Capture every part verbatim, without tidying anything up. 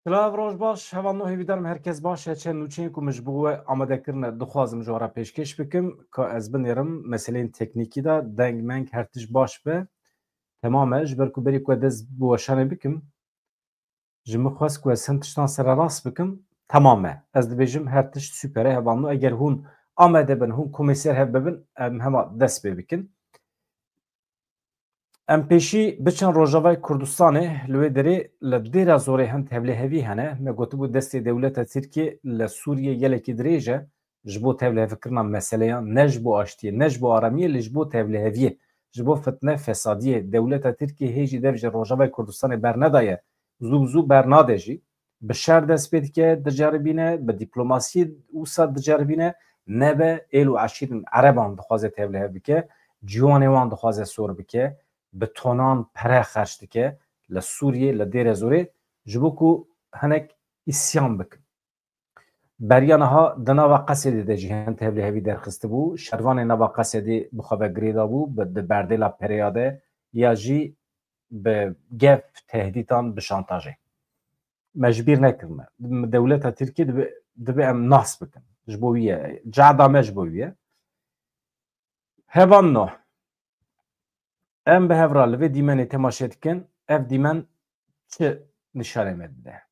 Silav, roj baş, hevalno, hêvîdarim herkes baş e. Çend nûçeyên ku min ji bo we amade kirine, dixwazim ji we re pêşkêş bikim. Ka ez binêrim, meseleyên teknîkî de deng meng her tişt baş be. Temam e, ji ber ku berî ku ez dest bi weşanê bikim, ji min xwest ku ez hin tiştan sererast bikim. Temam e. Ez dibêjim her tişt super e, hevalno. Eger hûn amade bin, hûn komêser hev bibin, em hema dest pê bikin. Em pêşî biçin Rojavayê Kurdistanê, li wê derê li Dêra Zorê hin tevlihevî hene. Me gotibû destê dewleta Tirkiyê li Sûriyê gelekî dirêj e ji bo tevlihevkirina meseleyan, ne ji bo aştiyê, ne ji bo aramiyê, lê ji bo tevliheviyê, ji bo fitne fesadiyê. Dewleta Tirkiyê hê jî dev ji Rojavayê Kurdistanê bernedaye, zû bi zû bernade jî. Bi şer dest pê dike, diceribîne, bi dîplomasiyê wisa diceribîne, nebe êl û eşîrên ereban dixwaze tevlihev bike, ciwanê wan dixwaze sor bike, bi tonan pere xerc dike li Sûriyê, li Dêrezorê, ji bo ku hinek îsyan bikin. Beriya niha di nava Qesedê de jî hin tevlihevî derxistibû, şervanê nava Qesedê bi xwe ve girêdabû, bi, di berdêla pereya de ya jî bi gef, tehdîtan, bi şantajê. Me ji bîr nekirine. Dewleta Tirkiyê dibe, dibe em nas bikin. Ji bo wî ye. Cehda me ji bo wî ye. Hevanno. Em bi hev re li vê dîmenê temaşe dikin. Ev dîmen çi nîşanê me dide?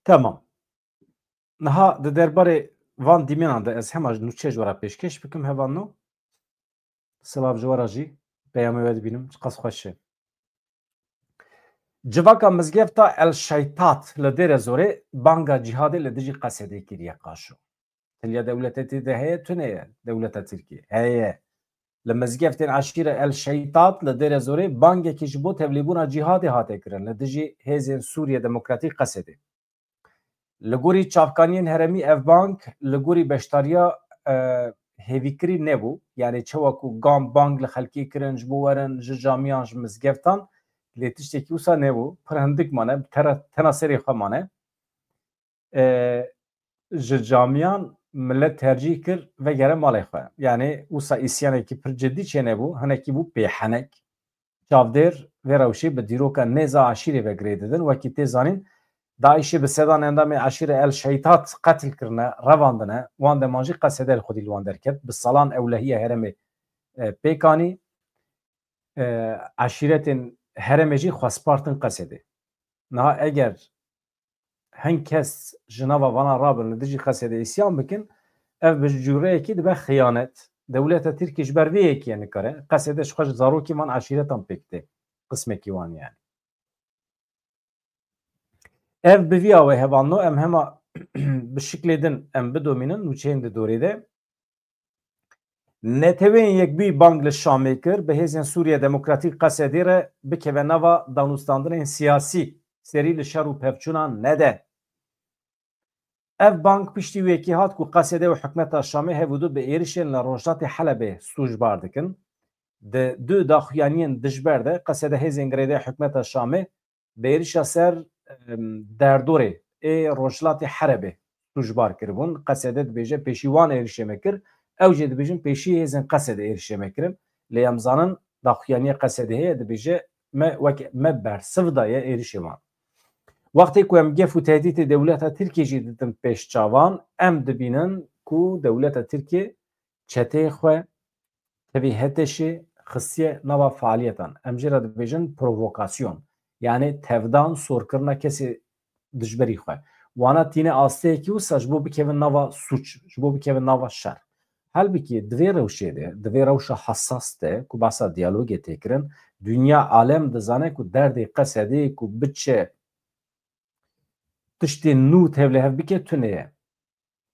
Tamam. Niha di derbarê van dîmenan de ez hema nûçe ji we re pêşkêş bikim, hevalno. Silav ji we re jî, peyamê we dibînim, çiqas xweş e. Civaka mizgefta El Şeytat li Dêrezorê banga cîhadê li dijî Qesedê kiriye qaşo. Tiliya dewleta Tirkiyê heye, tune ye dewleta Tirkiyê? Heye. Li mizgeftên eşîre El Şeytat li Dêrezorê bangekî ji bo tevlîbûna cîhadê hate kirin li dijî hêzên Sûriye Demokratîk Qesedê. Li gorî çavkaniyên herêmî ev bang li gorî beşdariya, e, hêvîkirî nebû. Yanî çawa ku gam bang li xelkê kirin ji bo werin ji camiyan, ji mizgeftan, lê tiştekî wisa nebû. Pir hindik mane, tera-, tena serê xwe mane. E, ji camiyan milet tercîh kir vegere malê xwe. Yanî wisa îsyanekî pir cidî çênebû, hinekî bû pêhenek. Çavdêr vê rewşê bi dîroka nêza eşîrê ve girê didin. Wekî tê zanîn, DAIŞê bi sedan endamê eşîrê El Şeytat qetil kirine, revandine. Wan deman jî Qesede li xwedî li wan derket. Bi salan ewlehiya herêmê, e, pêk anî. E, eşîretên herêmê jî xwe spartin Qesedê. Niha eger hin kes ji nava vana rabin, li dijî Qesedê îsyan bikin, ev bi cûreyekî dibe xiyanet. Dewleta Tirkî ji ber vê yekê nikare Qesedê ji xwe ji zarokên van eşîretan pêk tê. Qismekî wan yani. Ev bi vî awê hevalno, em hema bi şiklê din em bidomînin nûçeyên di dorê de. Neteweyên Yekbûyî bang li Şamê kir, bi hêzên Sûriye Demokratîk Qesedê re bikeve nava danûstandinên siyasî, serî li şer û pevçûnan nede. Ev bang piştî wê yekê hat ku Qesede û hikûmeta Şamê hev û du bi êrişên li rojhilatê Helebê sûcbar dikin. Di du daxuyaniyên dijber de Qesede hêzên girêdayî hikûmeta Şamê bi êrişa ser, em, derdorê ê rojhilatê Helebê sûcbar kiribûn. Qesede dibêje pêşî wan êrişê me kir, ew jê dibêjin pêşî hêzên Qesede êrişê me kirin. Lê em zanin daxuyaniya Qesedê heye, dibêje me weke me bersiv daye êrişê wan. Wextê ku em gef û tehdîtê dewleta Tirkiyê jî didin pêş çavan, em dibînin ku dewleta Tirkiyê çeteyê xwe tevî HTŞê xistiye nava fealiyetan. Em jê re dibêjin provokasyon. Yanî tevdan, sorkirina kesê dijberî xwe. Wana tîne asteyekî wisa ji bo bikevin nava sûc, ji bo bikevin nava şer. Halbikî di vê rewşê de, di vê rewşa hesas de ku behsa diyalogê tê kirin, Dinya alem dizane ku derdê Qesedê ku biçe tiştê nû tevlî hev bike tune ye.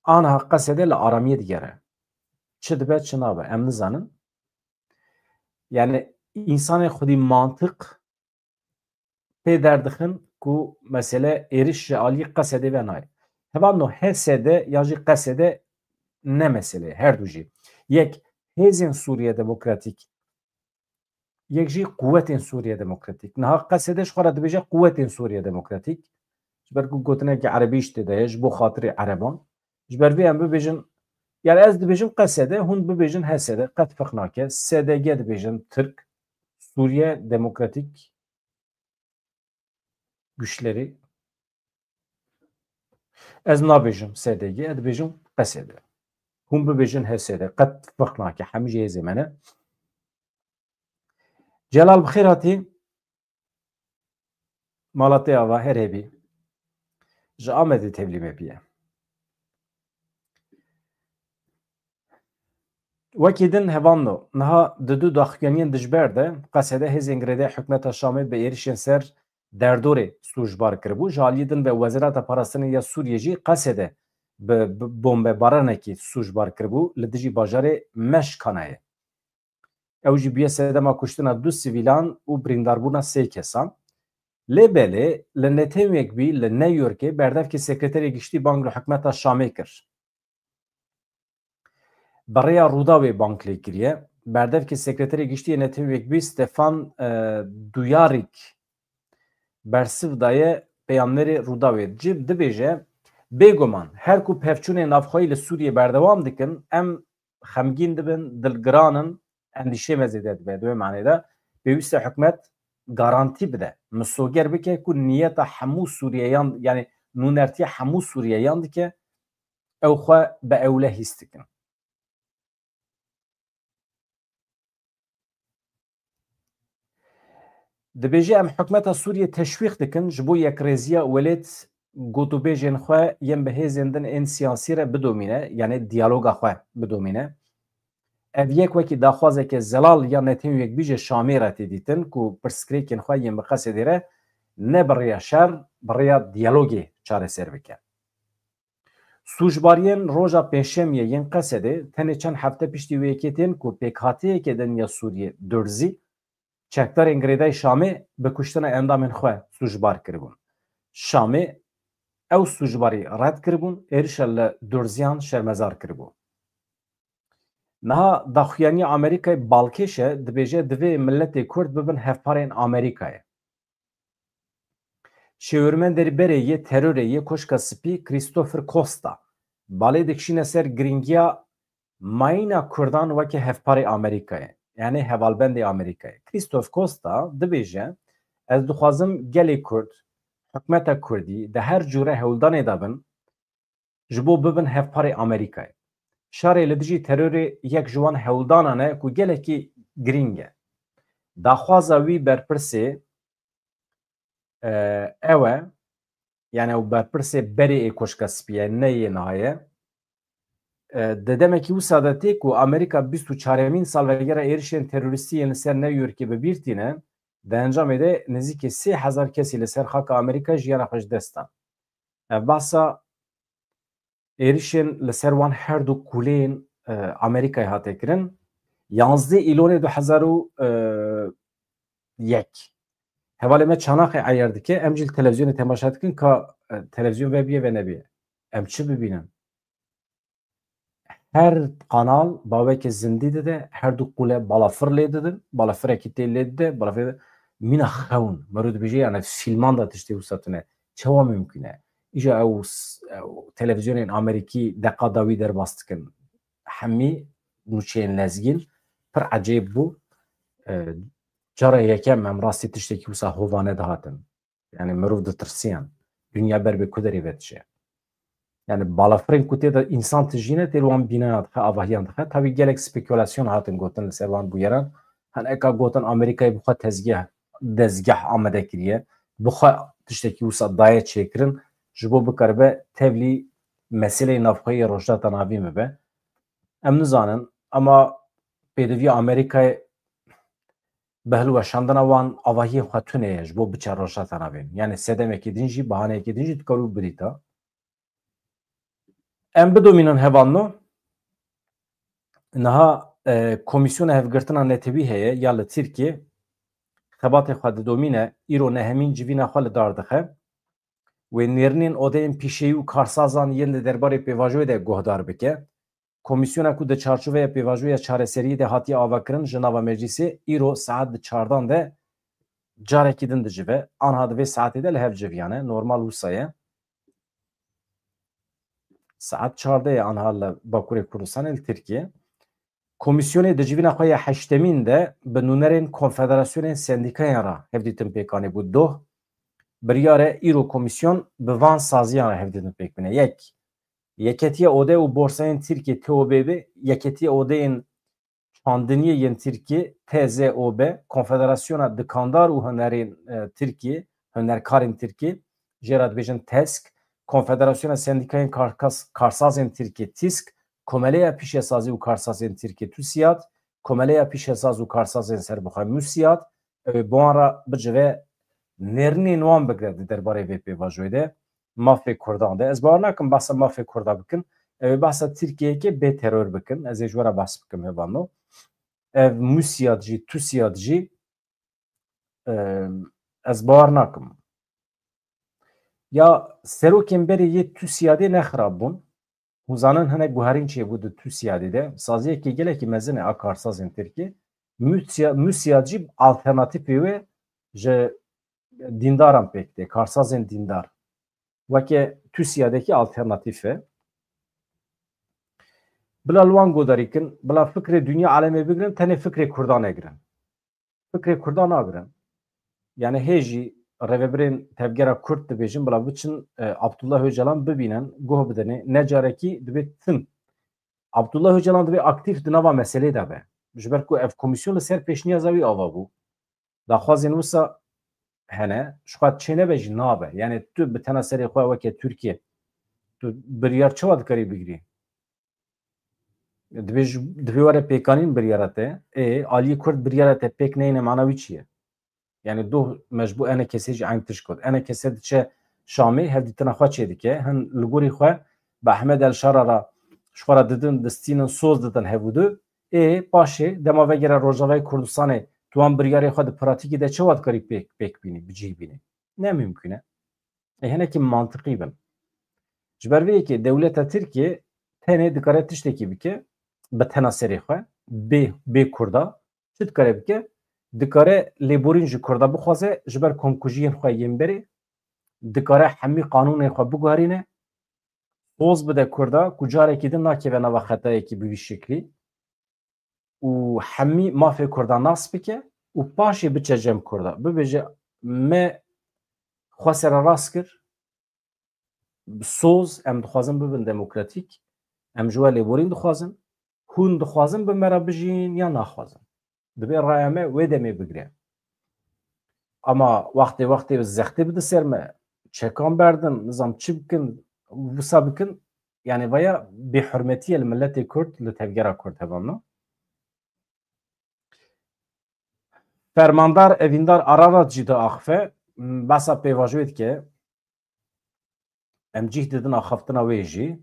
Aniha Qesede li aramiyê digere. Çi dibe, çi nabe, em nizanin. Yani, însanê xwedî mantiq pê derdixin ku mesele êriş ji aliyê Qesedê ve nayê. Hevalno H S D ya jî Qesede ne mesele, her du jî. Yek hêzên Sûriye Demokratîk, yek jî quwetên Sûriye Demokratîk. Niha Qesede ji xwe re dibêje quwetên Sûriye Demokratîk. Ji ber ku gotinekî erebî jî tê de ye, ji bo xatirê ereban. Ji ber vê em bibêjin, yani ez dibêjim Qesede, hûn bibêjin H S D, qet ferq nake. S D G dibêjin Tirk, Sûriye Demokratîk Güçleri. Ez nabêjim S D G, ez dibêjim Qesede. Hûn bibêjin H S D, qet ferq nake, hemî jî hêzê me ne. Celal, bi xêr hatî. Mala te ava, her hebî. Ji Amedê tevlî me bûye. Wekî din hevalno, niha di du daxuyaniyên dijber de Qesede hêzên girêdayî hikûmeta Şamê bi êrişên ser derdorê sûcbar kiribû. Ji aliyê din ve Wezareta Parastinê ya Sûriyê jî Qesede bi, bi bombebaranekî sûcbar kiribû li dijî bajarê Meşkanayê. Ew jî bûye sedema kuştina du sivîlan û birîndarbûna sê kesan. Lê belê li Netewên Yekbûyî li New Yorkê berdevkê Sekreterê Giştî bang li hikûmeta Şamê kir. Bi rêya Rûdawê bang lê kiriye. Berdevkê Sekreterê Giştî yê Netewên Yekbûyî Stefan, e, Dujarric bersiv daye peyamnerê Rûdawê. Cî dibêje, bêguman her ku pevçûnên navxweyî li Sûriyê berdewam dikin, em xemgîn dibin, dilgiran in, endîşê me zêde dibe. Di wê manê de pêwîst e hikûmet garantî bide, misoger bike ku niyeta hemû Sûriyeyan, yani nûnertiya hemû Sûriyeyan dike, ew xwe bi ewle hîs dikin. Dibêje, em hikûmeta Sûriyê teşwîq dikin ji bo yekrêziya welêt gotûbêjên xwe yên bi hêzên din ên siyasî re bidomîne, yanî diyaloga xwe bidomîne. Ev yek wekî daxwazeke zelal ya Netewên Yekbûyî ji Şamê re tê dîtin ku pirsgirêkên xwe yên bi Qesedê re ne bi rêya şer, bi rêya diyalogê çareser bike. Sûcbariyên roja Pêncşemiyê yên Qesedê tenê çend hefte piştî wê yekê tên ku pêkhateyeke din ya Sûriyê Durzî çekdarên girêdayî Şamê bi kuştina endamên xwe sûcbar kiribûn. Şamê ew sûcbarî red kiribûn, êrişa li Durziyan şermezar kiribû. Niha daxuyaniya Amerîkayê balkêş e, dibêje divê miletê Kurd bibin hevparên Amerîkayê. Şêwirmendê berê yê terorê yê Koşka Spî Christopher Costa balê dikişîne ser girîngiya mayîna Kurdan weke hevparê Amerîkayê, yanî hevalbendê Amerîkayê. Christopher Costa dibêje, ez dixwazim gelê Kurd, hikûmeta Kurdî di her cûre hewldanê de bin, ji bo bibin hevparê Amerîkayê. Şerê li dijî terorê yek ji wan hewldanan e ku gelekî girîng e. Daxwaza wî berpirsê, e, ew e, yani ew berpirsê berê ê Koşka Spî ye, ne yê niha ye. E, di demekî wisa de tê ku Amerîka bîst û çaremîn salvegera êrişên terorîstî yên li ser New Yorkê bi bîr tîne, di encamê de nêzîkî sê hezar kesî li ser xaka Amerîka jiyana xwe ji dest dan. Ev behsa êrişên li ser wan her du kuleyên, e, Amerîkayê hate kirin. Yanzdeh Îlonê du hezar û yek. Hevalê me çanaxê eyer dike, em jî li televîzyonê temaşe dikin, ka, e, televîzyon vebiye ve nebiye. Em çi bibînin? Her kanal baweke zindî dide, her du qule balafir lê didin, balafirekî tê lê dide, balafir mîna xewn, mero dibêje, yani fîlman de tiştê wisa tune. Çawa mimkun e? Îja ew s-, ew televîzyonên Amerîkî deqa dawî derbas dikin. Hemî nûçeyên lezgîn pir ecêb bû. E, cara yekem em rastî tiştekî wisa hovane dihatin. Yani mirov ditirsiyan. Dinya ber bi ku derê ve dişe. Yani balafirên ku tê de însan tijîne tê li wan bînana dixe, avahiyan dixe. Tabî gelek spekulasyon hatin gotin li ser wan bûyeran. Hani eka gotin Amerîkayê bi xwe tezgeh, dezgeh amade kiriye. Bi xwe tiştekî wisa daye çêkirin. Ji bo bikaribe tevlî meseleyê navxweyî Rojhilata Navîn bibe. Em nizanin, ama pêdiviya Amerîkayê bi hilweşandina wan avahiyên xwe tune ye ji bo biçe Rojhilata Navîn. Yani sedemekî din jî, bahaneyekî din jî dikar û bidîta. Em bidomînin hevalno. Niha e, Komîsyona Hevgirtina Netewî heye ya li Tirkiyê xebatê xwe didomîne, îro nehemîn civîna xwe li dar dixe. Wê nêrînên odeyên pîşeyî û karsazan yên li derbarê pêvajoyê de guhdar bike. Komîsyona ku di çarçoveya pêvajoya çareseriyê de hatiye avakirin ji nava meclîsê, îro saet di çardan de carekî din dicive. Anha di vê saetê de li hev civiyane. Normal wisa ye. Saet çardeh ye anha li Bakurê Kurdistanê li Tirkiye. Komîsyonê di civîna xwe ya heştemîn de bi nûnerên Konfederasyonên Sendîkayan re hevdîtin pêkanî bû. Doh, biryar e îro komîsyon bi van saziyan re hevdîtin pêk bîne. Yek, Yeketiya Ode û Borsayên Tirkiyê, T O B B, Yeketiya Odeyên Çandiniyê yên Tirkiyê, T Z O B, Konfederasyona Dikandar û Hunerên e, Tirkiyê, Hunerkarên Tirkiyê, jê re dibêjin TESK, Konfederasyona Sendîkayên Karkas-, Karsazên Tirkiyê, TİSK, Komeleya Pîşesazî û Karsazên Tirkiyê, TUSİAD, Komeleya Pîşesaz û Karsazên Serbixwe, MUSİAD, ew ê bi wan re bicive, nêrînên wan bigre di derbarê vê pêvajoyê de, mafê Kurdan de. Ez bawer nakim behsa mafê Kurda bikin, ew ê behsa Tirkiyeyekê bê teror bikin. Ez ê ji we re behs bikim, hevalno. Ev MUSİAD jî, TUSİAD jî, e, ez bawer nakim. Ya serokên berê yê TUSİADê ne xirab bûn. Hûn zanin hinek guherîn çêbû di TUSİADê de. Saziyekî gelekî mezin e a karsazên Tirkî. MUSİA-, MUSİAD jî alternatîfê wê ji dîndaran pêk tê, karsazên dîndar. Weke TUSİADekî alternatîf e. Bila li wan godarî kin, bila fikrê dinya alemê bigrin, tenê fikrê Kurdan negirin. Fikrê Kurdan nagirin. Yani hê jî rêvebirên tevgera Kurd dibêjin, bila biçin, e, Abdullah Öcalan bibînin, guh bidinê, ne carekî dibê tim. Abdullah Öcalan dibê aktîf di nava meselê de be. Ji ber ku ev komîsyon li ser pêşniyaza wî ava bû. Daxwazên wisa hene, ji xwe çê nebe jî nabe. Yani tu bi tena serê xwe weke Tirkiye, tu biryar çawa dikarî bigirî? Divê ji, divê were pêkanîn biryara te. Ê, aliyê Kurd biryara te pêk neyne mana wî çi ye? Yani doh me ji bo enekesê jî eyn tişt got. Enekese diçe Şamê hevdîtina xwe çêdike. Hin li gorî xwe bi Ehmed El Şara re ji xwe re didin, distînin, soz didin hev û du. Ê, paşê dema vegere Rojavayê Kurdistanê tu wan biryarê xwe di pratîkê de çawa dikarî pêk, pêk bînî, bi cih bînî? Ne mimkun e. Ê, hinekî mantiqî bin. Ji ber vê yekê dewleta Tirkiye tenê dikare tiştekî bike, bi tena serê xwe, bê, bê Kurda, çi dikare bike? Dikare lêborîn ji Kurda bixwaze, ji ber komkujiyên xwe yên berê, dikare hemî qanûnên xwe biguherîne, soz bide Kurda ku carekî din nakeve nava xetayekî bi vî şeklî û hemî mafê Kurda nas bike û paşê biçe cem Kurda. Bibêje, me xwe sererast kir, bi soz em dixwazin bibin demokratîk, em ji we lêborîn dixwazin, hûn dixwazin bi me re bijîn ya naxwazin. Divê raya me wê demê bigire. Ama wextê wextê zextê bide ser me, çekan berdin, nizam çi bikin, wisa bikin, yani vaya bêhurmetî ye li miletê Kurd, li tevgera Kurd hevalno. Fermandar Evîndar Ararat jî diaxife, behsa pêvajoyê dike. Em cih didin axaftina wê jî.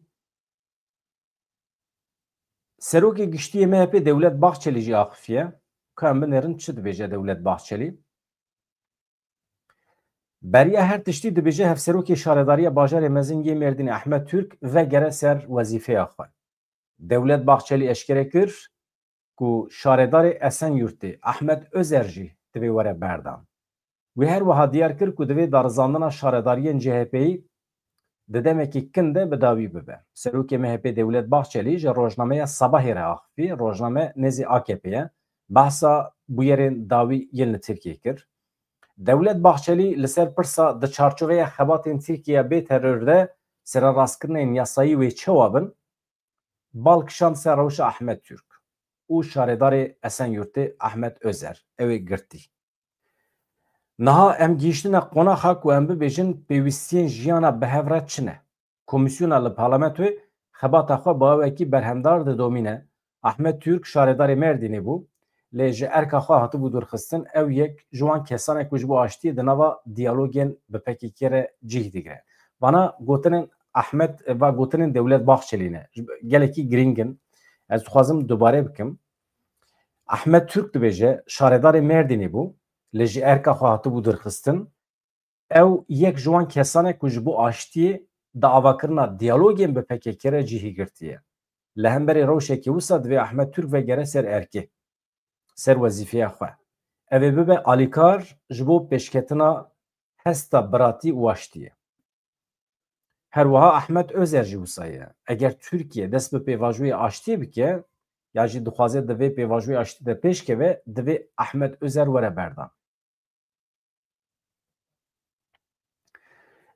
Serokê Giştî yê M H P Dewlet Bahçelî jî axifiye. Ka em binêrin çi dibêje Dewlet Bahçelî? Beriya her tiştî dibêje Hevserokê Şaredariya Bajarê Mezin yê Mêrdînê Ehmed Türk vegere ser wezîfeya xwe. Dewlet Bahçelî eşkere kir ku şaredarê Esenyurtê Ahmet Özer jî divê were berdan. Wî her wiha diyar kir ku divê darizandina şaredariyên C H P'yî di demekî kin de bi dawî bibe. Serokê M H P Dewlet Bahçelî ji rojnameya Sabahê re axifî, rojname nêzî A K P ye, behsa bûyerên dawî yên li Tirkiyê kir. Dewlet Bahçelî li ser pirsa di çarçoveya xebatên Tirkiye bê teror de sererastkirinên yasayî wê çawa bin, bal kişand ser rewşa Ahmet Türk û şaredarê Esenyurtê Ahmet Özer. Ew ê girtî. Niha em gihîştine qonaxa ku em bibêjin pêwîstiyên jiyana bi hev re çi ne. Komîsyona li parlamentoyê xebata xwe bi awekî berhemdar didomîne. Ahmet Türk şaredarê Mêrdînê bû. lê ji erka xwe hatibû dûrxistin, ew yek ji wan kesan e ku ji bo aştiyê di nava diyalogên bi P K K re cih digire. Vana gotinên Ahmed, va gotinên Dewlet Bahçelî ne. Gelekî girîng in. Ez dixwazim dubare bikim. Ahmed Türk dibêje, şaredarê Mêrdînê bû, lê ji erka xwe hatibû dûrxistin. Ew yek ji wan kesan e ku ji bo aştiyê di avakirina diyalogên bi P K K re cihî girtiye. Li hemberî rewşekî wisa divê Ahmed Türk vegere ser erkê, ser wezîfeya xwe. Ev ê bibe alîkar ji bo pêşketina hesta biratî û aştiyê. Her wiha Ahmed Özer jî wisa ye. Eger Tirkiye dest bi pêvajoyê aştiyê bike, ya jî dixwaze di vê pêvajoyê aştî de pêş keve, divê Ahmed Özer were berdan.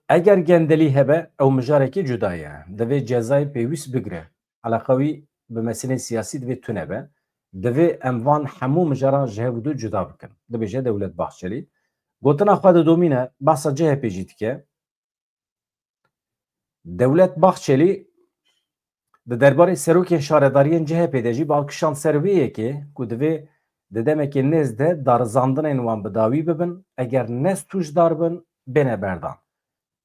Eger gendelî hebe, ew mijarekî cuda ye. Divê cezayê pêwîst bigre. Eleqa wî bi meselên siyasî divê tune be. Divê em van hemû mijaran ji hev du cuda bikin. Dibêje Dewlet Bahçelî. Gotina xwe didomîne, behsa C H P jî dike. Dewlet Bahçelî di derbarê serokên şaredariyên C H P de jî bal kişand ser vê yekê ku divê di demekê nêz de darizandinên wan bi dawî bibin, eger ne sûcdar bin, bêne berdan.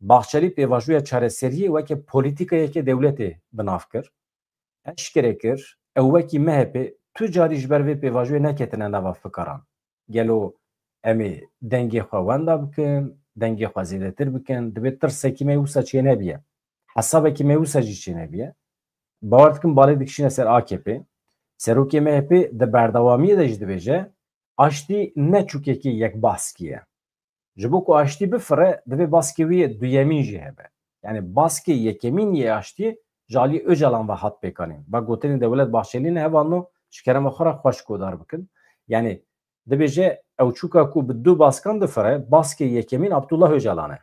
Bahçelî pêvajoya çareseriyê weke polîtîkayeke dewletê bi nav kir. Eşkere kir, ew wekî M H P tu carî ji ber vê pêvajoyê neketine nava fikaran. Gelo em ê dengê xwe wenda bikin, dengê xwe zêdetir bikin? Divê tirsekî me wisa çênebiye. Hesabekî me wisa jî çênebiye. Bawer dikim balê dikişîne ser A K P. Serokê M H P di berdewamiyê de jî dibêje, aştî ne çûkekî yekbaskî ye. Ji bo ku aştî bifire, divê baskê wî yê duyemîn jî hebe. Yani baskê yekemîn yê aştiyê ji alî Ocalan ve hat pêkanîn. Va gotinên Dewlet Bahçelî ne, hevalno, ji kerema xwe re xweş guhdar bikin. Yani dibêje ew çûka ku bi du baskan difire, baskê yekemîn Abdullah Ocalan e.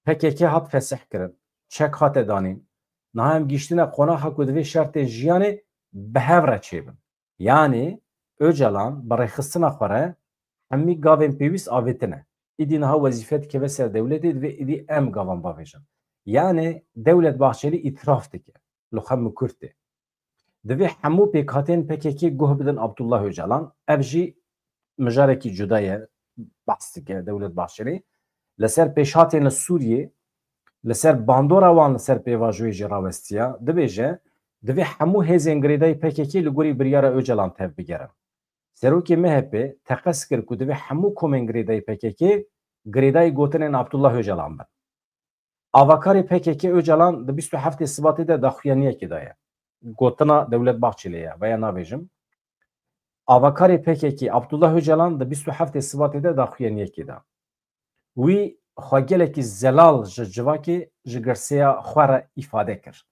P K K hat fesih kirin, çek hate danîn. Niha em gihiştine qonaxa ku divê şertên jiyanê bi hev re çêbin. Yanî Ocalan bi rêxistina xwe re hemî gavên pêwîst avêtine. Îdî niha wezîfe dikeve ser dewletê, divê îdî em gavan bavêjin. Yanî Dewlet Bahçelî îtiraf dike. Li xwe mikur tê. Divê hemû pêkhateyên P K K guh bidin Abdullah Ocalan. Ev jî mijarekî cuda ye, behs dike Dewlet Bahçelî. Li ser pêşhatên li Sûriyê, li ser bandora wan li ser pêvajoyê jî rawestiya, dibêje, divê hemû hêzên girêdayî P K K li gorî biryara Ocalan tevbigerin. Serokê M H P teqez kir ku divê hemû komên girêdayî P K K girêdayî gotinên Abdullah Ocalan bin. Avakarê P K K Ocalan di bîst û heftê Sibatê de daxuyaniyekê daye. Gotina Dewlet Bahçelî ye, veya nabêjim. Avakarê P K K Abdullah Ocalan di bîst û heftê Sibatê de daxuyaniyekê da. Wî xwe gelekî zelal ji civakê, ji girseya xwe re îfade kir.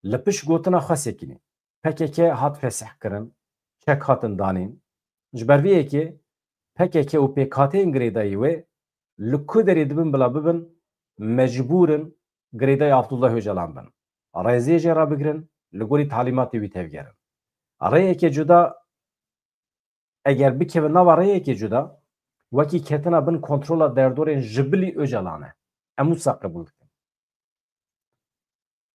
Li pişt gotina xwe sekinî. P K K hat fesih kirin, çek hatin danîn. Ji ber vê yekê P K K û pêkhateyên girêdayî wê li ku derê dibin bila bibin, mecbûr in girêdayî Abdullah Ocalan bin. Rêzê jê re bigirin, li gorî talîmatê wî tevgerin. Rêyeke cuda, eger bikevin nava rêyekê cuda, wekî ketina bin kontrola derdorên ji bilî Ocalan e. Em wisa qebûl dikin.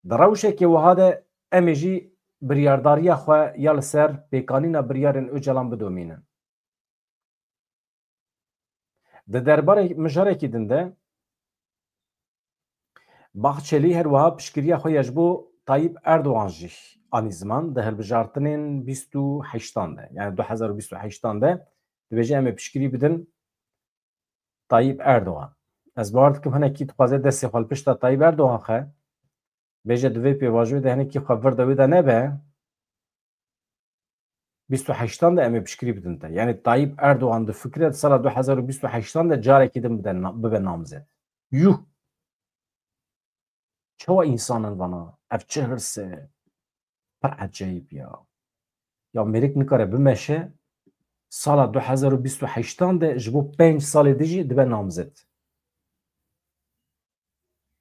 Di rewşeke wiha de em ê jî biryardariya xwe ya li ser pêkanîna biryarên Ocalan bidomînin. Di derbarê mijarekî din de Bahçelî her wiha piştgiriya xwe ya ji bo Tayyip Erdogan jî anî ziman di hilbijartinên bîst û heştan de, yani du hezar û bîst û heştan de, dibêje em ê piştgirî bidin Tayyip Erdogan. Ez bawer dikim hinekî dixwaze destê xwe li pişta Tayyip Erdogan xe, bêje di vê pêvajoyê de hinekî xwe vir de wê de nebe, bîst û heştan de em ê piştgirî bidin te. Yani Tayyip Erdogan difikire di sala du hezar û bîst û heştan de carekî din bide na-, bibe namzet. Yuh! Çawa însan in vana? Ev çi hirs e? Pir ecayîb ya. Ya mêrik nikare bimeşe, sala du hezar û bîst û heştan de ji bo pênc salê din jî dibe namzet.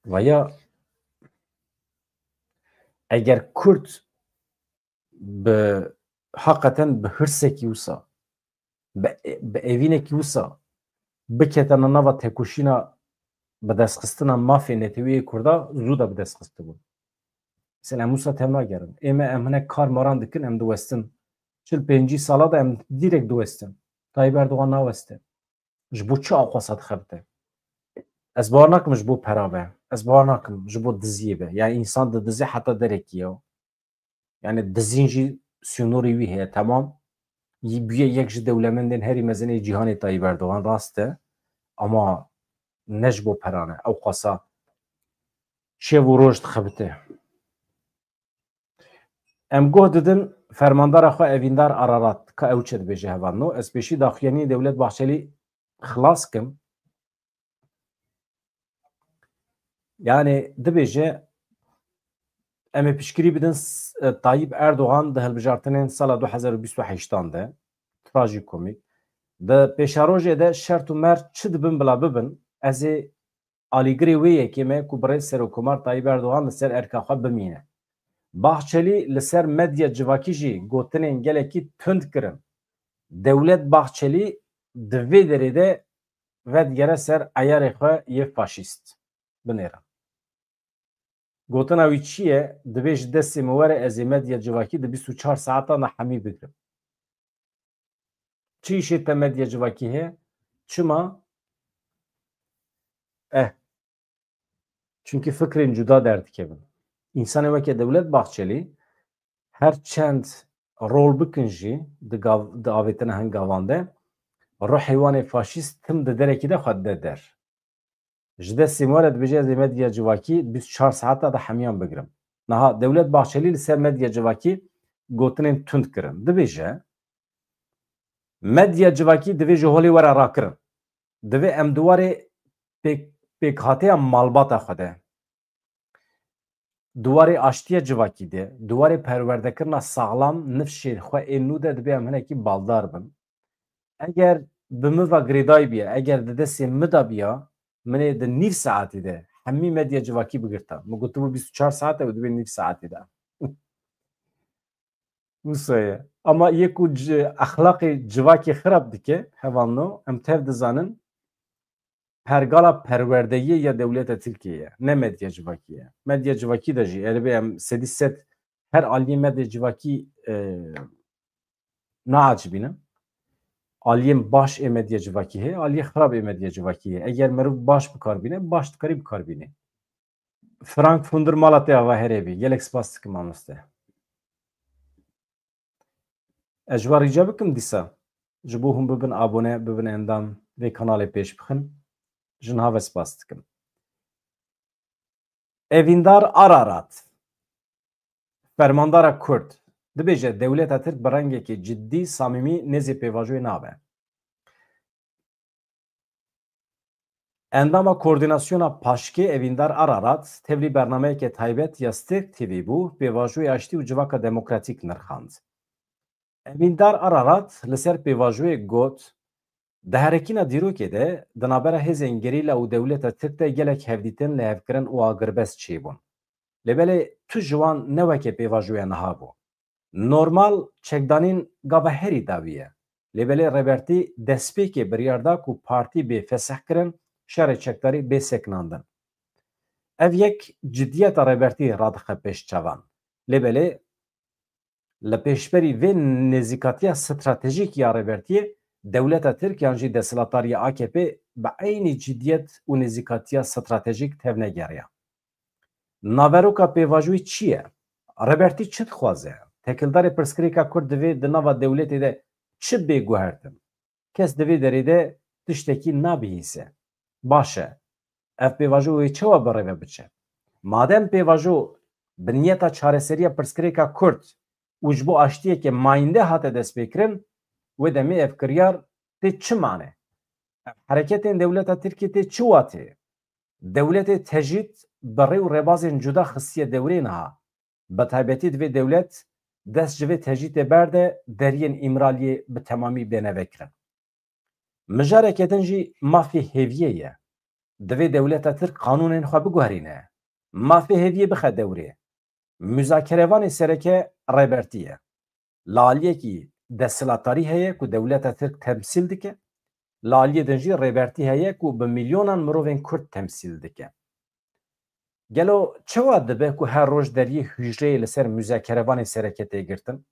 Veya eger Kurd bi heqeten bi hirsekî wisa, bi, bi evînekî wisa biketene nava tekoşîna bi destxistina mafê neteweyê Kurda, zû de bi dest xistibûn. Mesela em wisa tevnagerin. Ê me em hinek kar maran dikin, em diwestin Çil pêncî sala de em dîrek diwestin. Tayyip Erdogan naweste. Ji bo çi awqasa dixebite? Ez bawer nakim ji bo pera be. Ez bawer nakim ji bo diziyê be. Yani însan didize heta derekî ye. Yani dizîn jî sînorê wî heye, temam. Yî bûye yek ji dewlemendên herî mezin ê cîhanê Tayyip Erdogan, rast e. Ama ne ji bo pera ne. Ewqasa şev û roj dixebite. Em guh didin fermandara xwe Evîndar Ararat, ka ew çi dibêje hevalno. Ez pêşî daxuyaniyê Dewlet Bahçelî xilas kim. Yani dibêje, em ê piştgirî bidin s-, e, Tayyip Erdogan di hilbijartinên sala du hezar û bîst û heştan de, trajikomîk, di pêşerojê de şert û mert çi dibin bila bibin, ez ê alîgirê wê yekê me ku birêz Serokkomar Tayyip Erdogan li ser erka xwe bimîne. Bahçelî li ser medya civakî jî gotinên gelekî tund kirin. Dewlet Bahçelî di vê derê de vedigere ser eyarê xwe yê faşîst. Binêrin. Gotina wî çi ye? Dibê ji destê min were, ez ê medya civakî di bîst û çar saetan de hemî bigirim. Çi îşê te medya civakî heye? Çima? Eh. Çunkî fikrên cuda derdikevin. Însanê weke Dewlet Bahçelî her çend rol bikin jî di gav-, di avêtina hin gavan de ruhê wan ê faşîst tim di derekî de xwe dide der. Ji destê min were dibêje ez ê medya civakî bîst û çar saeta de hemiyan bigirim. Niha Dewlet Bahçelî li ser medya civakî gotinên tund kirin. Dibêje, medya civakî divê ji holê were rakirin. Divê em di warê pêk-, pêkhateya malbata xwe de, di warê aştiya civakî de, di warê perwerdekirina saxlam nifşên xwe ên nû de dibê em hinekî baldar bin. Eger bi min ve girêdayî biya, eger di destê min de biya, min ê di nîv saetî de hemî medya civakî bigirta. Min gotibû bîst û çar saet e û dibê nîv saetî de. Wisa ye. Ama yê ku ci-, exlaqê civakê xirab dike, hevalno, em tev dizanin, pergala perwerdeyê ya dewleta Tirkiyê ye, ne medya civakî ye. Medya civakî de jî, erê bê em sedî sed her aliyê medya civakî, e, naacibînin. Aliyên baş ê medya civakî heye, aliyê xirab ê medya civakî heye. Eger meriv baş bikar bîne, baş dikarî bikar bîne. Frank Funder mala te ava herê bî. Gelek spas dikim mamoste. Ez ji we rica bikim dîsa. Ji bo hûn bibin abone, bibin endam, vê kanalê pêş bixin. Ji niha ve spas dikim. Evîndar Ararat, fermandara Kurd, dibêje dewleta Tirk bi rengekî ciddî, samîmî nêzî pêvajoyê nabe. Endama Koordînasyona Paşkê Evîndar Ararat tevlî bernameyeke taybet ya Stêrk T V bû, pêvajoyê aştî û civaka demokratîk nirxand. Evîndar Ararat li ser pêvajoyê got, di herekîna dîrokê de di navbera hêzên gerîla û dewleta Tirk de gelek hevdîtin, lihevkirin û agirbest çêbûn. Lê belê tu ji wan ne weke pêvajoya niha bû. Normal çekdanîn gava herî dawî ye. Lê belê Rêbertî destpêkê biryar da ku partî bê fesihkirin, şerê çekdarî bê sekinandin. Ev yek cidiyeta Rêbertî radixe pêş çavan. Lê belê li pêşberî vê nêzîkatiya stratejîk ya Rêbertiyê, dewleta Tirk yan jî desthilatdariya A K P bi eynî cidiyet û nêzîkatiya stratejîk tevnegeriya. Naveroka pêvajoyê çi ye? Rêbertî çi dixwaze? Têkildarê pirsgirêka Kurd divê di nava dewletê de çi bê guhertin? Kes di vê derê de tiştekî nabihîse. Baş e. Ev pêvajo wê çawa bi rê ve biçe? Madem pêvajo bi niyeta çareseriya pirsgirêka Kurd û ji bo aştiyeke mayînde hate destpêkirin, wê demê ev kiryar tê çi mane? Ev hereketên dewleta Tirkiyê tê çi watê? Dewletê tecrîd bi rê û rêbazên cuda xistiye dewrê niha. Bi taybetî divê dewlet dest ji vê tecrîdê berde, deriyên Îmraliyê bi temamî bêne vekirin. Mijareke din jî mafê hêviyê ye. Divê dewleta Tirk qanûnên xwe biguherîne. Mafê hêviyê bixe dewrê. Muzakerevanê sereke Rêbertî ye. Li aliyekî desthilatdarî heye ku dewleta Tirk temsîl dike, li aliyê din jî Rêbertî heye ku bi milyonan mirovên Kurd temsîl dike. Gelo çawa dibe ku her roj deriyê hûjreyê li ser muzakerevanê sereke tê girtin?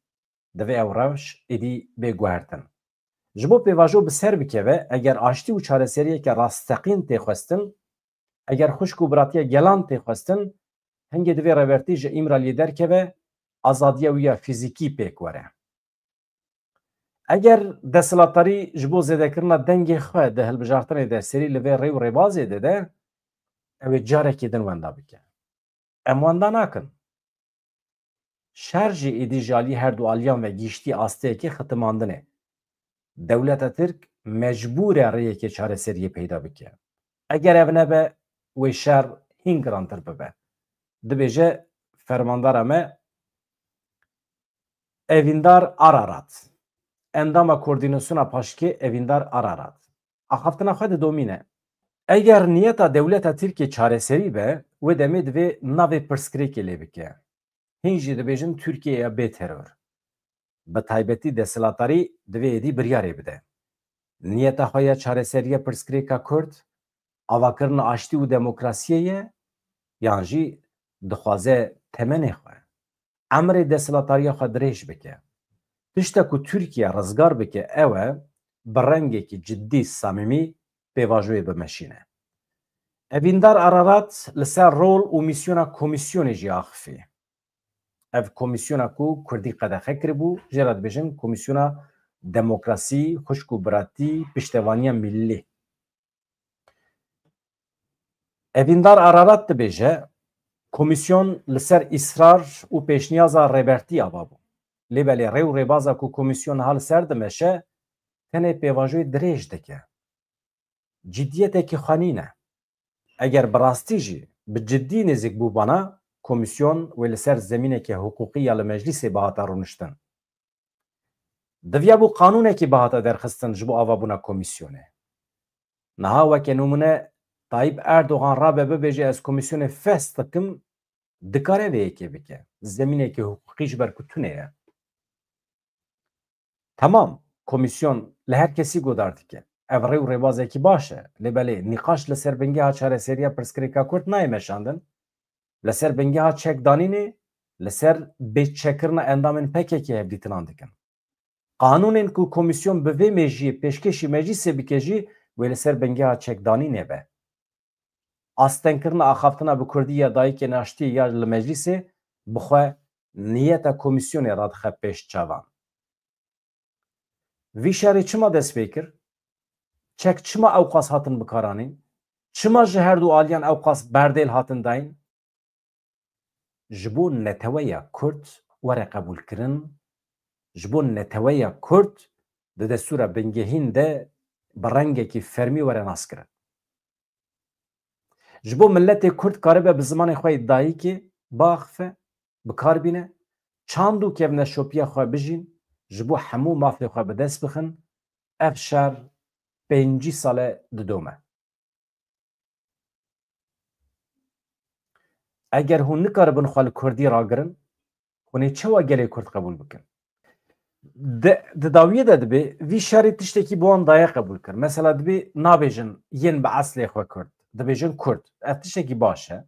divê ew rewş êdî bê guhertin. Ji bo pêvajo bi ser bikeve, eger aştî û çareseriyeke rasteqîn tê xwestin, eger xwişk û biratiya gelan tê xwestin, hingê divê Rêbertî ji Îmraliyê derkeve, azadiya wî ya fîzîkî pêk were. Eger desthilatdarî ji bo zêdekirina dengê xwe di hilbijartinê de serî li vê rê û rêbazê dide, ew ê carekê din wenda bike. Em wenda nakin. Şer jî êdî ji alî her du aliyan ve gihîştî asteyekê xitimandinê. Dewleta Tirk mecbûr e rêyekê çareseriyê peyda bike. Eger ev nebe, wê şer hîn girantir bibe. Dibêje fermandara me Evîndar Ararat. Endama Koordînasyona Paşkê Evîndar Ararat. Axaftina xwe didomîne. Eger niyeta dewleta Tirkiyê çareserî be, wê demê divê navê pirsgirêkê lê bike. Hîn jî dibêjin Tirkiye ya bê teror. Bi taybetî desthilatdarî divê êdî biryarê bide. Niyeta xwe ya çareseriya pirsgirêka Kurd, avakirina aştî û demokrasiyê ye, yan jî dixwaze temenê xwe, emrê desthilatdariya xwe dirêj bike. Tişta ku Tirkiye rizgar bike ew e, bi rengekî cidî samîmî pêvajoyê bimeşîne. Evîndar Ararat li ser rol û mîsyona komîsyonê jî axifî. Ev komîsyona ku Kurdî qedexe kiribû, jê re dibêjin Komîsyona Demokrasî, Xwişk û Biratî, Piştevaniya Millî. Evîndar Ararat dibêje, komîsyon li ser îsrar û pêşniyaza Rêbertî ava bû. Lê belê rê û rêbaza ku komîsyon niha li ser dimeşe, tenê pêvajoyê dirêj dike. Cidiyetekî xwe nîne. Eger bi rastî jî bi cidî nêzîk bûbana, komîsyon wê li ser zemîneke hiqûqî ya li meclîsê bihata rûniştin. Diviyabû qanûnekî bihata derxistin ji bo avabûna komîsyonê. Niha weke nimûne Tayyip Erdogan rabe bibêje, ez komîsyonê fes dikim, dikare vê yekê bike. Zemîneke hiqûqî ji ber ku tune ye. Temam, komîsyon li her kesî godar dike. Ev rê û rêbazekî baş e. Lê belê, nîqaş li ser bingeha çareseriya pirsgirêka Kurd nayê meşandin. Li ser bingeha çekdanînê, li ser bêçekkirina endamên P K K hevdîtinan dikin. Qanûnên ku komîsyon bi vê mêjiyê pêşkêşî meclîsê bike jî wê li ser bingeha çekdanînê be. Astengkirina axaftina bi kurdî ya dayikên aştiyê ya li meclîsê bi xwe niyeta komîsyonê radixe pêş çavan. Vî şerê çima dest pê kir? Çek çima ewqas hatin bikaranîn? Çima ji her du aliyan ewqas berdêl hatin dayîn? Ji bo neteweya Kurd were qebûlkirin, ji bo neteweya Kurd di destûra bingehîn de bi rengekî fermî were naskirin. Ji bo miletê Kurd karibe bi zimanê xwe yê dayikê biaxife, bi kar bîne, çand û kevneşopiya xwe bijîn, ji bo hemû mafê xwe bi dest bixin, ev şer pêncî sal e didome. Eger hûn nikaribin xwe li kurdî ragirin, hûn ê çawa gelê kurd qebûl bikin? Di, di dawiyê de dibê vî şerî tiştekî bi wan daye qebûl kir. Mesela dibê nabêjin yên bi eslê xwe kurd, dibêjin kurd. Ev tiştekî baş e.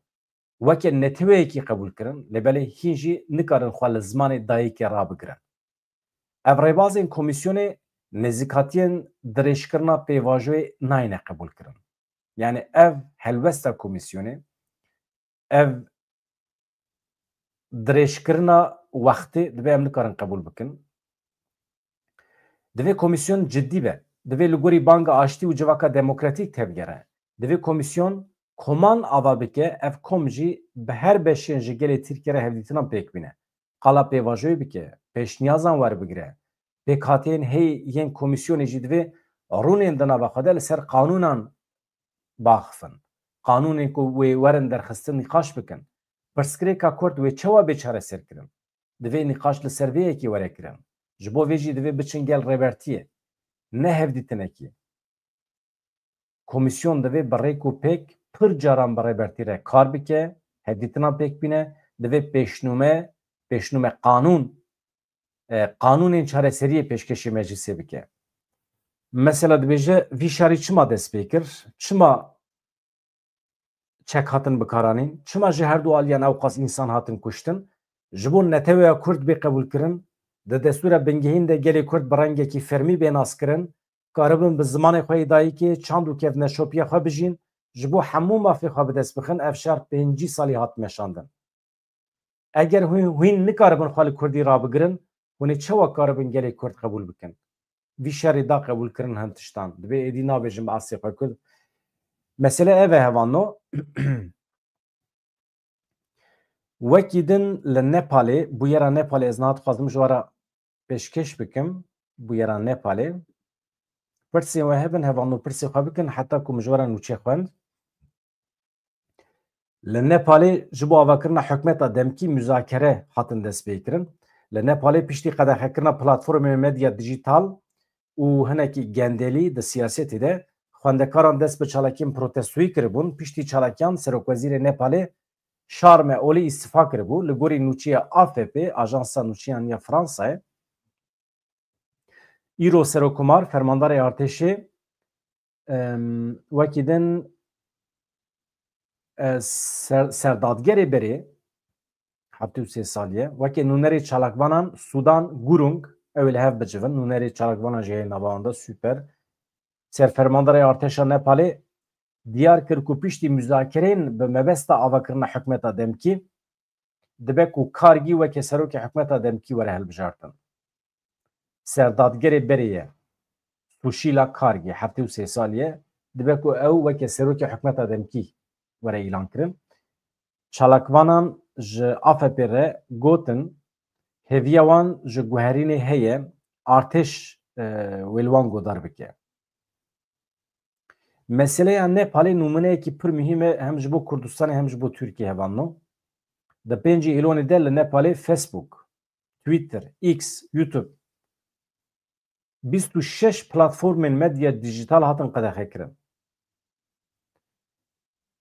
Weke neteweyekî qebûl kirin, lê belê hîn jî nikarin xwe li zimanê dayikê rabigirin. Ev rêbazên komîsyonê nêzîkatiyên dirêjkirina pêvajoyê nayêne qebûlkirin. Yani ev helwesta komîsyonê, ev dirêjkirina wextê divê em nikarin qebûl bikin. Divê komîsyon cidî be. Divê li gorî banga aştî û civaka demokratîk tevgere. Divê komîsyon koman ava bike, ev kom jî bi her beşên ji gelê Tirkiyê re hevdîtinan pêk bîne. Qala pêvajoyê bike, pêşniyazan werbigire. Pêkhateyên heyî yên komîsyonê jî divê rûnên di nava xwe de li ser qanûnan biaxifin. Qanûnên ku wê werin derxistin nîqaş bikin. Pirsgirêka Kurd wê çawa bê çareserkirin? Divê nîqaş li ser vê yekê were kirin. Ji bo vê jî divê biçin gel Rêbertiyê. Ne hevdîtinekî. Komîsyon divê bi rêk û pêk pir caran bi Rêbertî re kar bike, hevdîtinan pêk bîne, divê pêşnûme, pêşnûme qanûn, e, qanûnên çareseriyê pêşkêşî meclîsê bike. Mesela dibêje, vî şerî çima dest pê kir? Çima çek hatin bikaranîn? Çima ji her du aliyan ewqas însan hatin kuştin? Ji bo neteweya Kurd bê qebûlkirin, Di destûra bingehîn de gelê Kurd bi rengekî fermî bê naskirin, karibin bi zimanê xwe yê dayikê, çand û kevneşopiya xwe bijîn, ji bo hemû mafê xwe bi dest bixin, ev şer pêncî salî hat meşandin. Eger hûn, hûn nikaribin xwe li Kurdî rabigirin, hûn ê çawa karibin gelê Kurd qebûl bikin? Vî şerê da qebûlkirin hin tiştan. Dibê êdî nabêjim bi asê xwe Kurd. Mesele ev e hevalno. Wekî din li Nepalê, bûyera Nepalê ez niha dixwazim ji we re pêşkêş bikim, bûyera Nepalê. Pirsên we hebin, hevalno pirsê xwe bikin, heta ku min ji we re nûçe xwend. Li Nepalê ji bo avakirina hikûmeta demkî muzakere hatin destpêkirin. Li Nepalê piştî qedexekirina platformên medya dîjîtal û hinekî gendelî di siyasetê de, xwendekaran dest bi çalakiyên protestoyî kiribûn. Piştî çalakiyan Serokwezîrê Nepalê Şarme Olî îstifa kiribû. Li gorî nûçeya A F P, Ajansa Nûçeyan ya Fransayê, îro Serokomar, Fermandarê Artêşê, em, wekî din, e, ser-, serdadgerê berê, heftê û sê salî ye, weke nûnerê çalakvanan Sudan Gurung, ew ê li hev bicivin, nûnerê çalakvanan jî heye nava wan de, super. Serfermandarê Artêşa Nepalê diyar kir ku piştî muzakereyên bi mebesta avakirina hikûmeta demkî, dibe ku Kargî weke serokê hikûmeta demkî were hilbijartin. Serdadgerê berê ye, Sushila Kargî, heftê û sê salî ye, dibe ku ew weke serokê hikûmeta demkî were îlan kirin. Çalakvanan ji A F P re gotin, hêviya wan ji guherînê heye, artêş, e, wê li wan godar bike. Meseleya Nepalê nûmuneyekî pir muhîm e, hem ji bo Kurdistanê hem ji bo Tirkiyê hevalno. Di pêncî Îlonê de li Nepalê Facebook, Twitter, X, YouTube, bîst û şeş platformên medya dîjîtal hatin qedexekirin.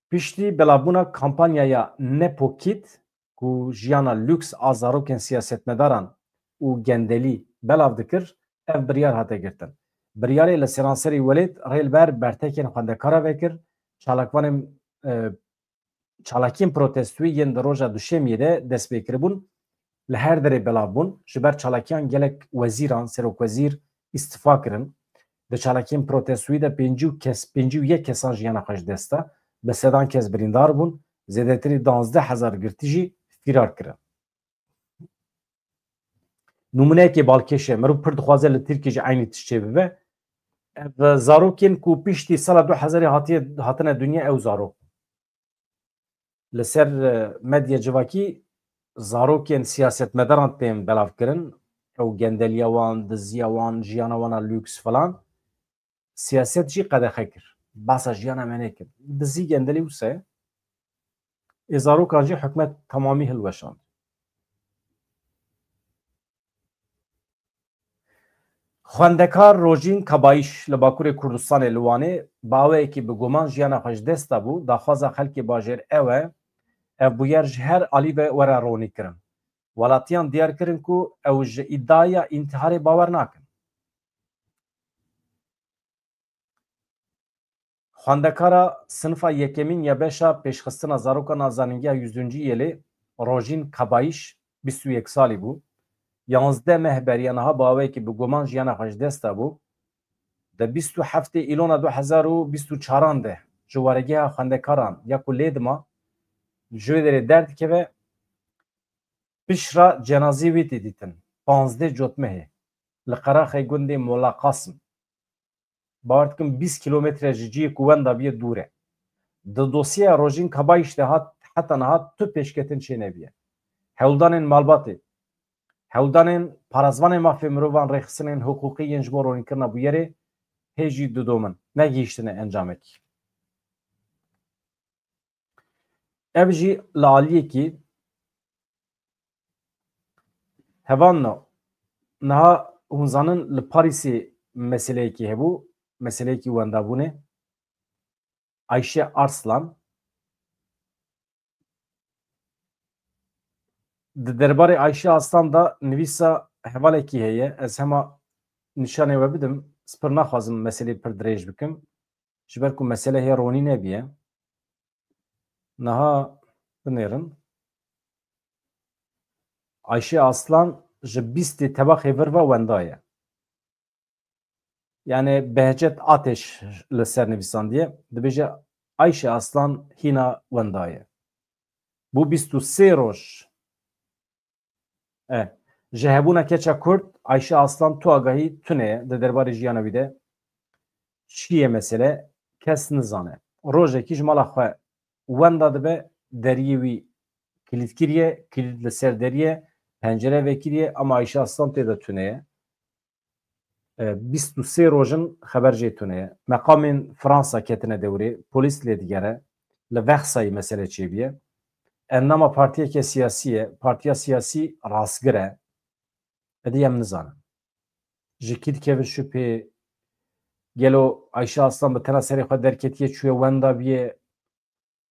Piştî belavbûna kampanyaya Nepo Kid, ku jiyana lûks a zarokên siyasetmedaran û gendelî belav dikir, ev biryar hate girtin. Biryarê li seranserî welêt rê li ber bertekên xwendekara vekir, çalakvanên, e, çalakiyên protestoyî yên di roja Duşemiyê de dest pê kiribûn, li her derê belav bûn. Ji ber çalakiyan gelek wezîran, serokwezîr îstifa kirin. Di çalakiyên protestoyî de pêncî û kes, pêncî û yek kesan jiyana xwe ji dest da. Bi sedan kes birîndar bûn. Zêdetirî duwazdeh hezar girtî jî fîrar kirin. Nûmuneyekê balkêş e. Mirov pir dixwaze li Tirkiyê jî eynî tişt çêbibe. Ev zarokên ku piştî sala du hezarê hatiye, hatine dinya, ew zarok. Li ser, e, medya civakî zarokên siyasetmedaran tên belavkirin. Ew gendeliya wan, diziya wan, jiyana wan a lûks filan. Siyaset jî qedexe kir. Basa jiyana me nekir. Dizî, gendelî wisa ye. Ê zarokan jî hikûmet temamî hilweşand. Xwendekar Rojîn Kabayîş li Bakurê Kurdistanê li Wanê bi awayekî bi guman jiyana xwe ji dest dabû. Daxwaza xelkê bajêr ew e, ev bûyer ji her alî ve were ronîkirin. Welatiyan diyar kirin ku ew ji îdiaya întiharê bawer nakin. Xwendekara sinifa yekemîn ya beşa pêşxistina zarokan a Zanîngeha Yüzüncü Yêlê, Rojîn Kabayîş, bîst û yek salî bû. Yanzdeh meh beriya niha bi awayekî bi guman jiyana xwe ji dest dabû. Di bîst û heftê Îlona du hezar û bîst û çaran de ji waregeha xwendekaran ya ku lê dima, ji wê derê derdikeve, piştre cenazeyê wê tê dîtin. Panzdeh Cotmehê li qeraxê gundê Mola Qasim. Bawer dikim bîst kîlometre ji cihê ku wenda bûye dûr e. Di dosyeya Rojîn Kabayîş de hat, heta niha tu pêşketin çênebûye. Hewldanên malbatê, hewldanên parêzvanên mafê mirovan, rêxistinên hiqûqî yên ji bo ronîkirina bûyerê hê jî didomin, negihîştine encamekî. Ev jî li aliyekî hevalno, niha hûn zanin li Parîsê meseleyekî hebû, meseleyekî wendabûnê. Ayşe Arslan. Di derbarê Ayşe Arslan de nivîsa hevalekî heye. Ez hema nîşanê we bidim. Ez pir naxwazim meselê pir dirêj bikim. Ji ber ku mesele hê ronî nebûye. Niha binêrin. Ayşe Aslan ji bîstê tebaxê vir ve wenda ye. Yani Behçet Ateş li ser nivîsandiye, dibêje Ayşe Aslan hîna wenda ye. Bû bîst û sê roj. E, ji hebûna keça Kurd, Ayşe Aslan tu agahî tune ye di derbarê jiyana wî de. Çi ye mesele? Kes nizane. Rojekî ji mala xwe wenda dibe, deriyê wî kilît kiriye, kilît li ser deriyê, pencere vekiriye, ama Ayşe Aslan tê de tune ye. E, bîst û sê roj in xeber jê tune ye. Meqamên Fransa ketine dewrê, polîs lê digere, li Vexsayê mesele çêbûye. Endama partiyeke siyasî ye, partiya siyasî rastgir e. Êdî em nizanin. Ji kî dikevin şüphê, gelo Ayşe Aslan bi tena serê xwe derketiye, çûye wenda bûye,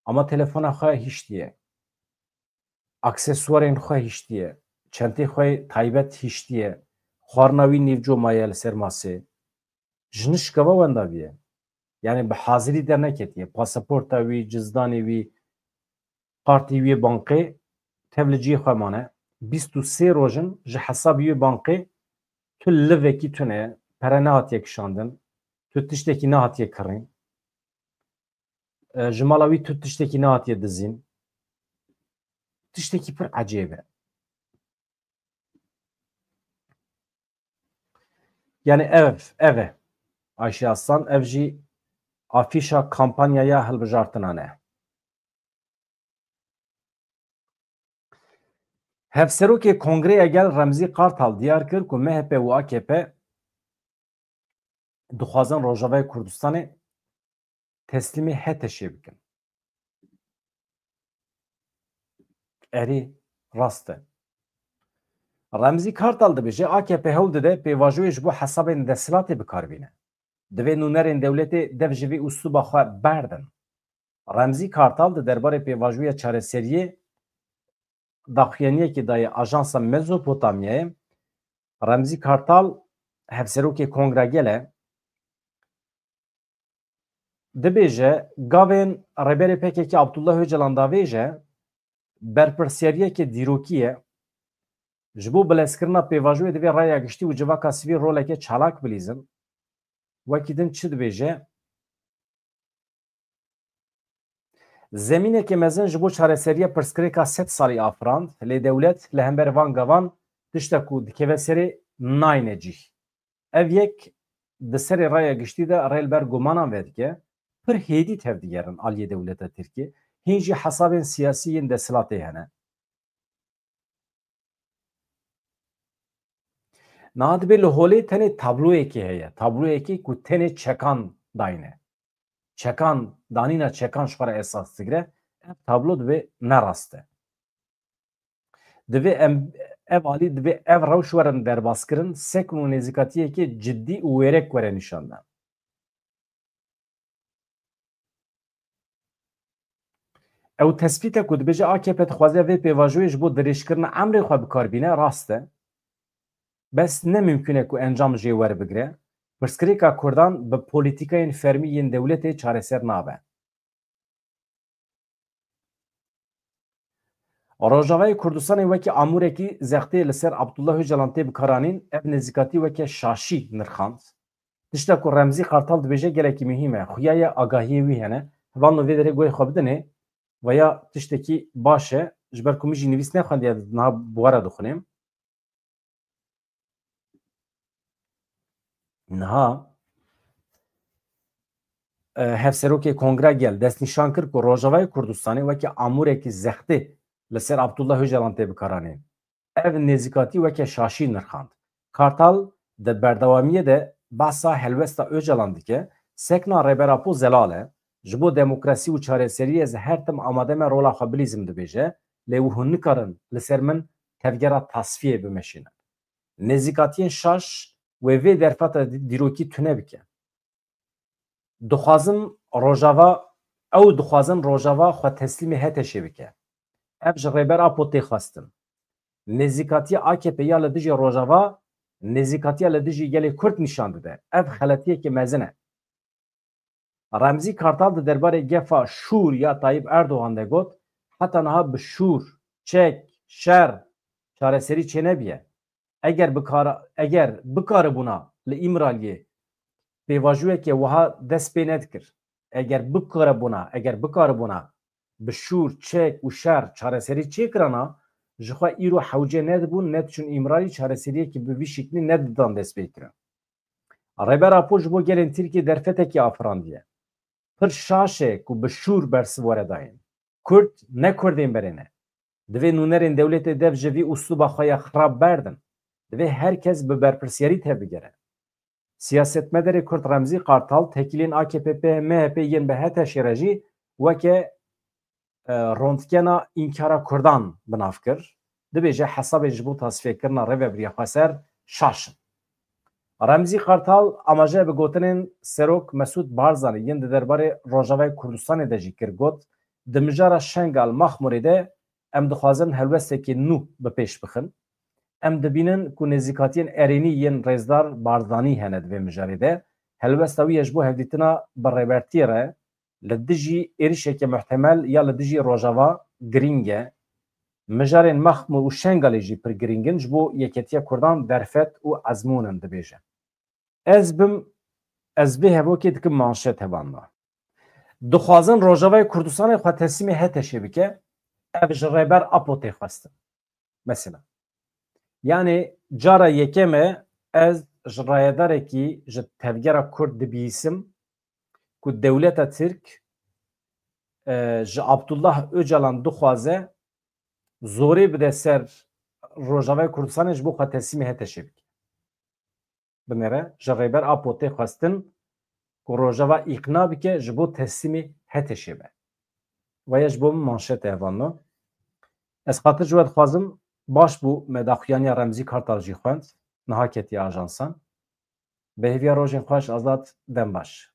ama telefona xwe hiştiye. Aksesuarên xwe hiştiye. Çentê xwe taybet hiştiye. Xwarina wî nîvco maye li ser masê. Ji nişka ve wenda bûye. Yani bi hazirî derneketiye. Pasaporta wî, cizdanê wî, kartê wî yê bankê tev li cihê xwe mane. Bîst û sê roj in ji hesabê wî yê bankê tu livekî tune, pere nehatiye kişandin, tu tiştekî nehatiye kirîn. E, ji mala wî tu tiştekî nehatiye dizîn. Tiştekî pir ecêb e. Yani ev, ev e. Ayşe Aslan, ev jî afîşa kampanyaya hilbijartinan e. Hevserokê Kongreya Gel Remzî Kartal diyar kir ku M H P û A K P dixwazin Rojavayê Kurdistanê teslîmê H T Ş'ê bikin. Erê, rast e. Remzî Kartal dibêje, A K P hewl dide pêvajoyê ji bo hesabên desthilatê bi kar bîne. Divê nûnerên dewletê dev ji vê uslûba xwe berdin. Remzî Kartal di derbarê pêvajoya çareseriyê daxuyaniyekê daye Ajansa Mezopotamyayê. Remzî Kartal, hevserokê Kongra Gel e, dibêje, gavên Rêberê P K K Abdullah Öcalan davêje, berpirsiyariyeke dîrokî ye. Ji bo bilezkirina pêvajoyê divê raya giştî û civaka sivîl roleke çalak bilîzin. Wekî din çi dibêje? Zemîneke mezin ji bo çareseriya pirsgirêka sed salî afirand, lê dewlet li hember van gavan tişta ku dikeve serê nayne cih. Ev yek di serê raya giştî de rê li ber gumanan vedike, pir hêdî tevdigerin aliyê dewleta Tirkiyê, hîn jî hesabên siyasî yên desthilatê hene. Niha dibê li holê tenê tabloyekê heye. Tabloyekê ku tenê çekan dayne. Çekan, danîna çekan ji xwe re esas digire. Ev tablo dibê ne rast e. Divê em, ev alî, divê ev rewş werin derbaskirin, sekn û nêzîkatiyekê cidî û wêrek were nîşandan. Ew tespîte ku dibêje A K P dixwaze vê pêvajoyê ji bo dirêjkirina emrê xwe bi kar bîne, rast e. Bes ne mimkûn e ku encam jê werbigire. Pirsgirêka Kurdan bi polîtîkayên fermî yên dewletê çareser nabe. Rojavayê Kurdistanê wekî amûrekî zextê li ser Abdullah Öcalan tê bikaranîn, ev nêzîkatî weke şaşî nirxand. Tişta ku Remzî Kartal dibêje gelekî muhîm e. Xuya ye agahiyê wî hene. Hevalno vê derê guhê xwe bidinê. Veya tiştekî baş e. Ji ber ku min jî nivîs nexwendiye, niha bi we re dixwînim. Niha, e, Hevserokê Kongra Gel destnîşan kir ku Rojavayê Kurdistanê weke amûrekî zextê li ser Abdullah Öcalan tê bikaranîn. Ev nêzîkatî weke şaşî nirxand. Kartal di berdewamiyê de behsa helwesta Öcalan dike, sekna Rêber Apo zelal e, ji bo demokrasî û çareseriyê ez her tim amade me rola xwe bilîzim dibêje, lê hûn nikarin li ser min tevgera tasfiyê bimeşînin. Nêzîkatiyên şaş wê vê derfeta dî-, dîrokî tune bike. Dixwazim Rojava, ew dixwazin Rojava xwe teslîmê H T Ş'ê bike. Ev ji Rêber Apo tê xwestin. Nêzîkatiya A K P ya li dijî Rojava, nêzîkatiya li dijî gelê Kurd nîşan dide. Ev xeletiyeke mezin e. Remzî Kartal di derbarê gefa şûr ya Tayyip Erdogan de got, heta niha bi şûr, çek, şer çareserî çênebiye. Eger bikara, eger bikaribûna li Îmraliyê pêvajoyeke wiha dest pê nedikir, eger bikaribûna, eger bikaribûna bi şûr, çek û şer çareserî çêkirana, jixwe îro hewce nedibûn, nediçûn Îmralî, çareseriyekî bi vî şiklî nedidan dest pê kirin. Rêber Apo ji bo gelên Tirkiyê derfetekî afirandiye. Pir şaş e ku bi şûr bersiv were dayîn. Kurd ne Kurdên berê ne. Divê nûnerên dewletê dev ji vî uslûba xwe ya xirab berdin. Divê her kes bi berpirsiyarî tevbigere. Siyasetmedarê Kurd Remzî Kartal tekîlên A K P P, M H P yên bi HTŞ'ê re jî weke, e, rondkena înkara Kurdan bi nav kir. Dibêje hesabên ji bo tasfiyekirina Rêvebiriya Xweser şaş in. Remzî Kartal amaje bi gotinên Serok Mesûd Barzanî yên di derbarê Rojavayê Kurdistanê de jî kir, got, di mijara Şengal Maxmûrê de em dixwazin helwestekê nû bi pêş bixin. Em dibînin ku nêzîkatiyên erênî yên Rêzdar Barzanî hene di vê mijarê de. Helwesta wî ye ji bo hevdîtina bi Rêbertiyê re li dijî êrişeke muhtemel ya li dijî Rojava girîng e. Mijarên Maxmûr û Şengalê jî pir girîng in, ji bo yeketiya Kurdan derfet û ezmûn in, dibêje. Ez bim, ez vê hevokê dikim manşet hevalno. Dixwazin Rojavayê Kurdistanê xwe teslîmê HTŞ'ê bike, ev ji Rêber Apo tê xwestin. Mesela. Yanî cara yekem e ez ji rayedarekî ji tevgera Kurd dibihîsim ku dewleta Tirk, e, ji Abdullah Ocalan dixwaze zorê bide ser Rojavayê Kurdistanê ji bo xwe teslîmê HTŞ'ê bike. Binêre, ji Rêber Apo tê xwestin ku Rojava îqna bike ji bo teslîmê HTŞ'ê be. Ve ye ji bo min manşet e hevalno. Ez xatir ji we dixwazim, baş bû me daxuyaniya Remzî Kartal jî xwend, niha ketiye ajansan. Bi hêviya rojên xweş, azad, dem baş.